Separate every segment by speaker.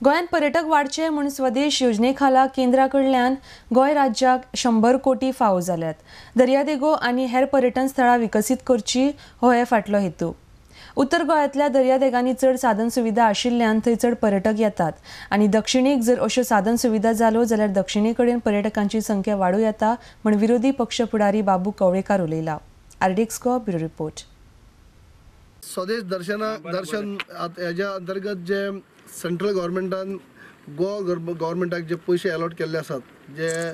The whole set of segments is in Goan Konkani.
Speaker 1: गोंयांत पर्यटक वाडचे म्हूण स्वदेश योजने खाला केंद्रा कडल्यान गोंय राज्याक 100 कोटी फावो जाल्यात. दर्यादेगो आनी हेर पर्यटन स्थळां विकसीत करची हो हे फाटलो हेतू. उत्तर गोंयांतल्या दर्यादेगांनी चड साधन सुविधा आशिल्ल्यान थंय चड पर्यटक येतात आनी दक्षिणेक जर अश्यो साधन सुविधा जाल्यो जाल्यार दक्षिणे कडेन पर्यटकांची संख्या वाडूं येता म्हूण विरोधी पक्ष फुडारी Babu Kavlekar उलयला. RDX Goa bureau report.
Speaker 2: Swadesh Darshan हेज्या अंतर्गत जे सेंट्रल गव्हर्मेंटान गोवा गव्हर्मेंटाक जे पयशे अलॉट केल्ले आसात, जे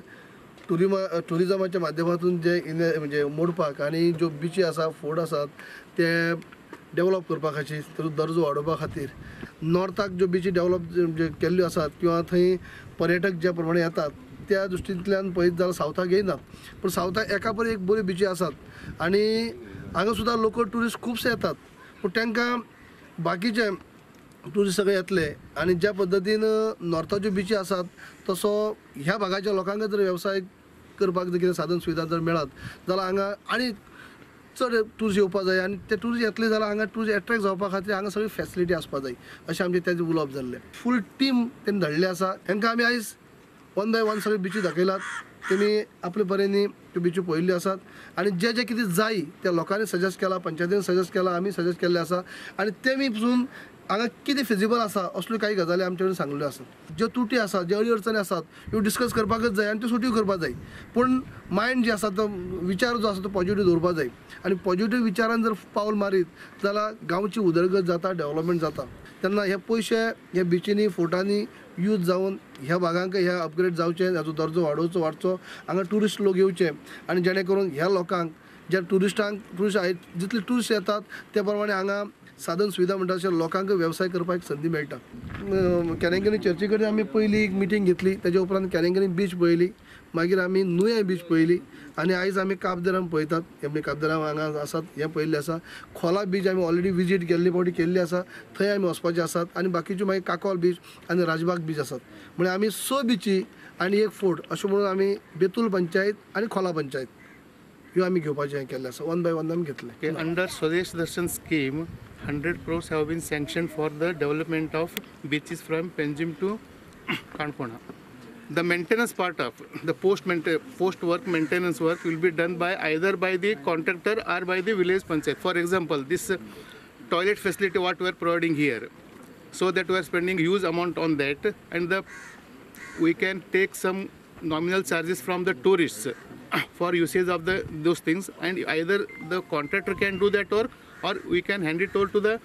Speaker 2: टुरिजमाच्या माध्यमातून जे म्हणजे मोडपाक आनी ज्यो बिची आसा, फोर्ट आसात ते डेव्हलप करपा खातीर, ताचो दर्जो वाडोवपा खातीर नॉर्थाक ज्यो बिची डेव्हलप जे केल्ल्यो आसात किंवा थंय पर्यटक ज्या प्रमाणे येतात त्या दृश्टींतल्यान पळयत जाल्यार सावथाक येयनात, पूण सावथाक एका पर एक बऱ्यो बिची आसात आनी हांगा सुद्दां लोकल ट्युरिस्ट खुबशे येतात, पूण तांकां बाकीचे ट्युरिस्ट सगळे येतले आनी ज्या पद्दतीन नॉर्थाच्यो बिची आसात तसो ह्या भागाच्या लोकांक जर वेवसाय करपाक जर कितें साधन सुविधा जर मेळत जाल्यार हांगा आनी चड ट्युरिस्ट येवपा जाय आनी ते ट्युरिस्ट येतले जाल्यार हांगा ट्युरिस्ट एट्रेक्ट जावपा खातीर हांगा सगळी फेसिलिटी आसपा जाय अशें आमचें तेजें उलोवप जाल्लें. फूल टीम तेणी धाडलेली आसा, तांकां आमी आयज वन बाय वन सगळ्यो बिची दाखयलात, तेमी आपले परेनी त्यो बिची पळयल्ल्यो आसात आनी जे जे कितें जाय त्या लोकांनी सजेस्ट केलां, पंचायतीन सजेस्ट केलां, आमी सजेस्ट केल्लें आसा आनी तेमी पसून हांगा कितें फिजिबल आसा असल्यो कांय गजाली आमचे कडेन सांगल्ल्यो आसात. ज्यो त्रुटी आसात, ज्यो अडी अडचणी आसात ह्यो डिस्कस करपाकच जाय आनी त्यो सुटी करपाक जाय, पूण मायंड जे आसा तो विचार जो आसा तो पॉजिटीव दवरपाक जाय आनी पॉजिटीव विचारान जर पावल मारीत जाल्यार गांवची उदरगत जाता, डेव्हलपमेंट जाता. तेन्ना हे पयशे हे बिचींनी फोर्टांनी यूज जावन ह्या भागांक ह्या अपग्रेड जावचें, हाचो दर्जो वाडोवचो वाडचो, हांगा ट्युरिस्ट लोक येवचे आनी जेणे करून ह्या लोकांक ज्या ट्युरिस्टांक ट्युरिस्ट जितले ट्युरिस्ट येतात त्या प्रमाणे हांगा साधन सुविधा म्हणटा अशें लोकांक वेवसाय करपाक संदी मेळटा. कॅनंगनी चर्ची कडेन आमी पयली एक मिटींग घेतली, तेज्या उपरांत कॅनंगनी बीच पळयली, मागीर आमी नुया बीच पळयली आनी आयज आमी काब दे राम पळयतात, आमी काब दे राम हांगा आसात हें पळयल्लें आसा. खोला बीच आमी ऑलरेडी विजीट केल्ली फावटी केल्ली आसा, थंय आमी वचपाचे आसात आनी बाकीच्यो मागीर काकोल बीच आनी राजबाग बीच आसात. म्हणजे आमी 6 बिची आनी 1 फोर्ट अशें म्हणून आमी बेतूल पंचायत आनी खोला पंचायत ह्यो आमी घेवपाचें हें केल्लें आसा. वन बाय वन आमी घेतलें.
Speaker 3: Under Swadesh Darshan scheme 100 crores have been sanctioned for the development of beaches from Panjim to Canacona. The maintenance part of the post work maintenance work will be done by either by the contractor or by the village panchayat. For example, this toilet facility what we are providing here, so that we are spending huge amount on that, and we can take some nominal charges from the tourists for usage of those things, and either the contractor can do that work or we can hand it over to the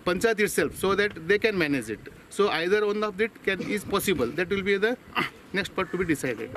Speaker 3: panchayat itself so that they can manage it. So either one of it is possible. That will be the next part to be decided.